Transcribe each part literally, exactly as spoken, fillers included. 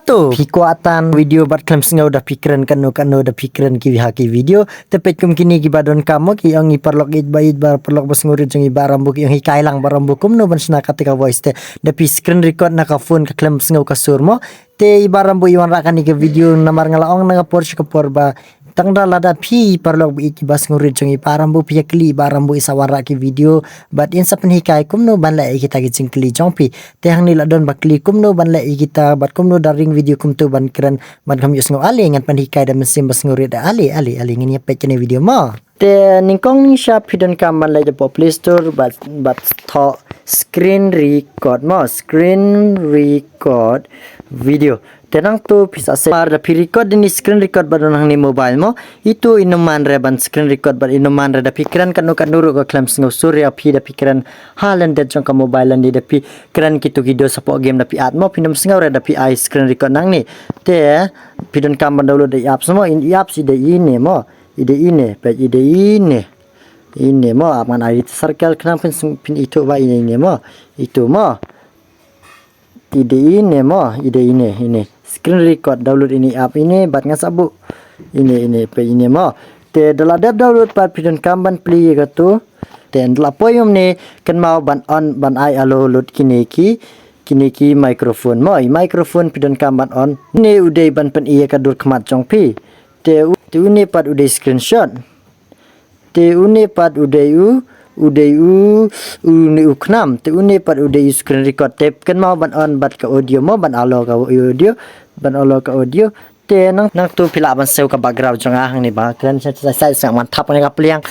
To, phi kwah tan video bad khlem sngew da phi kren kano kano da phi kren ki ha ki video. Te peit kum kine ki ba donkam mo, ki ong i paralok ïeit ba ïeit ba paralok ba sngewrit jong i Bah Rambo, ki ong hikai lang Bah Rambo kumno ban shna kata ka voice te. Da phi screen record na ka phone ka khlem sngew ka sur mo. Te i Bah Rambo i wanrah kane ka video namar nga la ong na ka por sha ka por ba tang da lada phi paralok ba ïeit ki ba sngewrit jong i Bah Rambo phi ïa kylli i Bah Rambo i sa wanrah ki video bad in sa pynhikai kumno ban leh ïa kita ki jingkylli jong phi. Te hangne la don ba kylli kumno ban leh ïa kita bad kumno da ring video kumto ban kren ban kham ïohsngew. Ale ngan pynhikai da mynsiem ba sngewrit da. Ale, ale, ale ngan ïa peit kane video mo. Te nyngkong nyngshap phi donkam ban leit hapoh Play Store bad, bad thoh screen record mo, screen record video. Te nangtu phi sa save. Namar da phi record ïa ine i screen record ba don hangne mobile mo, itu i nym man re ban screen record bad i nym man re da phi kren kano kano ruh ka khlem sngew sur ïa phi da phi kren ha lyndet jong ka mobile lane da phi kren kito ki dos hapoh game da phi at mo, phi nym sngew re da phi ai screen record nangne. Te phi donkam ban download da i apps mo, i apps i dei ine mo. I dei ine, peit i dei ine. Ine mo, ap ngan ai circle khnang phin sng-, phin ithuh ba ine ine mo. Itu mo. I dei ine mo, i dei ine, ine. Screen record, download ine app ine bad ngan sa buh. Ine, ine, peit ine mo. Te da la dep download pat phi donkam ban plie ïa katu. Te da la poi ïa une kynmaw ban on ban ai allow lut kine ki, kine ki microphone mo. I microphone phi donkam ban on. Une u dei ban pyni ïa ka dur khmat jong phi. Te u, te une pat u dei screenshot. Te une pat u dei u, u dei u, une u khnam. Te une pat u dei u screen record. Te kynmaw ban on bad ka audio mo, ban allow ka audio, ban allow ka audio. Te nang, nangtu phi lah ban save ka background jong nga hangne ba kren sa sa sa sa man thap ne ka pliang.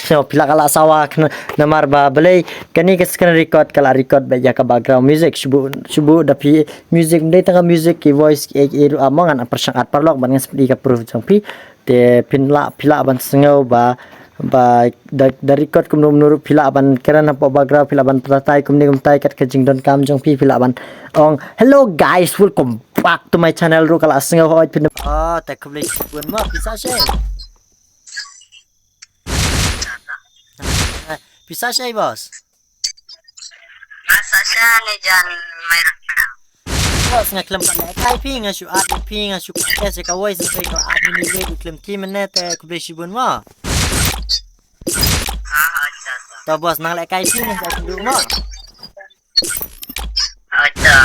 So phi lah ka la sawa kna-, namar ba balei kane ka screen record ka la record ba ïa ka background music shubu, shubu da phi music dei tang ka music ki voice ki, ki, ki ruh among ngan pyrshang at paralok ban ngan sa pynïoh ka proof jong phi. Te phin lah, phi lah ban sngew ba, ba da, da record kumno kumno ruh phi lah ban kren hapoh background, phi lah ban pyntai kumne kumtai kat ka jingdonkam jong phi, phi lah ban ong, "Hello guys, welcome back to my channel," ruh ka la sngew hoi phin. Oh, te khublei shibun mo, phi sa shei. Phi sa shei, boss. Nga sa sha ne jan mai rang. Boss, nga khlem pat lehkai phi, nga shu at phi, nga shu pat test ka voice, nga shu at ni ni khlem ki mene te khublei shibun mo. Ha, ha, acha, acha. To boss, nang lehkai phi, nga shu at mo. Acha.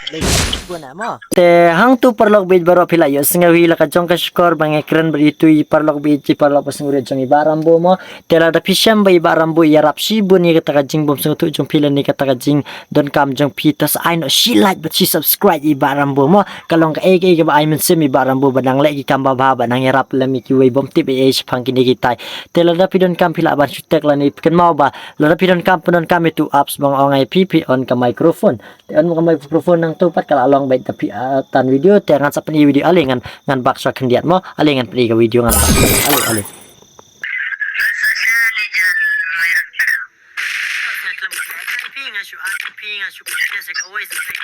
Khublei shibun mo. Te hangtu paralok bad baroh phi la ïohsngew hi la ka jong ka shkor ba nga kren bad itu i paralok bad i paralok ba sngewrit jong i Bah Rambo mo. Te lada phi shem ba i Bah Rambo ïarap shibun ïa kata ka jingbym sngewthuh jong phi lane kata ka jingdonkam jong phi, to sa ai noh shi like bad shi subscribe i Bah Rambo mo. Ka long kaei kaei kaba ai mynsiem i Bah Rambo ba nang leh ki kam babha ba nang ïarap lem ïa kiwei bym tip ei ei shaphang kine kitai. Te lada phi donkam phi lah ban shu tag lane phi kynmaw ba lada phi donkam pyndonkam itu apps ba nga ong ai phi, phi on ka microphone. Te on ka microphone nangtu pat ka la long beit da phi, ah, tan video te ngan sa pyni video ale ngan, ngan bak sha khyndiat mo, ale ngan pyni ka video ngan bak. Ale, ale.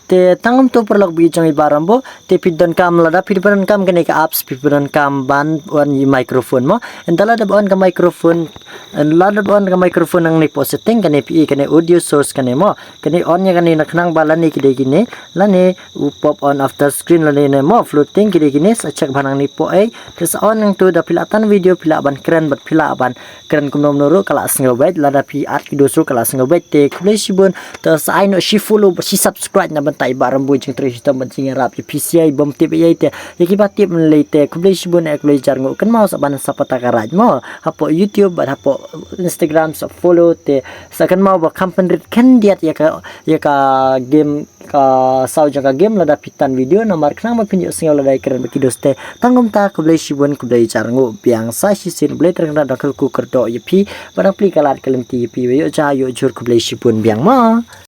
Te tang kumtu paralok bad jong i Bah Rambo, te phi donkam lada phi donkam kane ka apps phi donkam ban on i microphone mo. Ynda lada on ka microphone, lada on ka microphone nangne hapoh setting kane phi i kane audio source kane mo. Kane on ïa kane na khnang ba lane ki dei kine, lane u pop on after screen lane ne mo floating ki dei kine, sa check bha nangne hapoh ei. Te sa on nangtu da phi la tan video phi lah ban kren bad phi lah ban kren kumno kumno ruh ka la sngew beit, lada phi at ki dos ruh ka la sngew beit. Te khublei shibun, te sa ai noh shi follow bad shi subscribe na bynta i Bah Rambo jingtrei shitom bad jingïarap ïa phi sa ïa bym tip ei ei te ïa kiba tip lei te khublei shibun eh khublei jar nguh, kynmaw sa ban sa pata ka raid mo hapoh YouTube bad hapoh Instagram sa follow te sa kynmaw ba kham pynrit khyndiat ïa ka, ïa ka game ka saw jong ka game lada phi tan video namar khnang ba phin ïohsngew lada i kren bad ki dos te. Tang kumta khublei shibun khublei jar nguh biang sa shisien, Blei Trai Kynrad dang kyrkhu kyrdoh ïa phi bad dang plie ka lad ka lynti ïa phi ba ïoh ja ïoh jur, khublei shibun biang mo.